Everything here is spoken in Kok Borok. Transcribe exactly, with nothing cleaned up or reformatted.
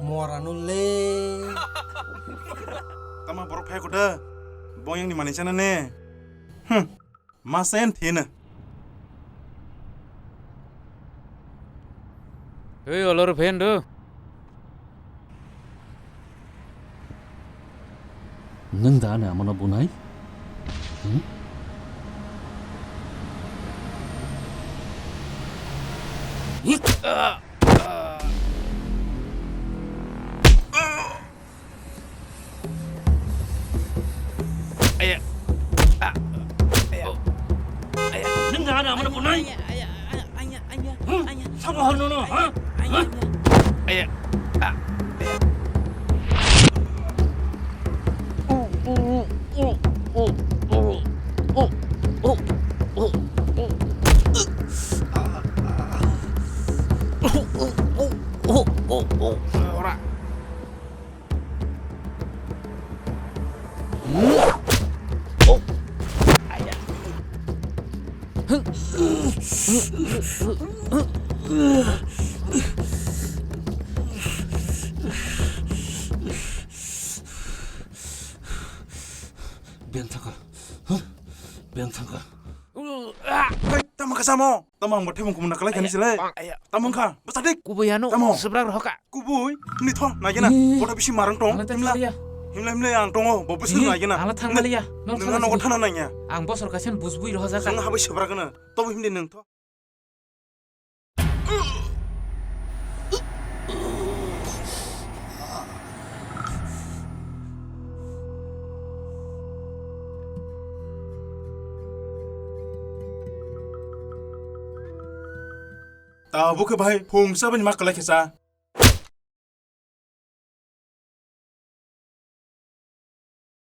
Mora no le. Tama borok phai koda. Bong yang ni mani chana ne. Hmm. Masen thina. Oi, olor phen do. Nwng da ani amano bunai? Hmm? Aya. Ah. Aya. Oh. Aya. Nwng da ani amano bunai? Aya, aya, aya, aya, aya, aya, aya. Hmm? Sabo hor nono, ha? Aya, aya, aya. Aya. Ah. Aya. Ora. Beng thangka. Huh? Beng thangka. Hei, tamo kha samo? Tamo ang bo thebung kumuna kalai khani silai. Tamo kha, bwsa dik. Kubui ano, tamo? Subrak rohoka. Kubui, ni tho, nai gena. Ih. Boda bisi marang tong. Ang thang maliya. Himla, himla ang tongo, bo bisi nai gena. Ang thang maliya. Nang thang nogo thana nanya. Ang bosor kasen bujbui rohojak. Ang habai subrak gena. Tobo himdi nang tho. Tabuk khe bahai phung sabani ma kalai khe cha.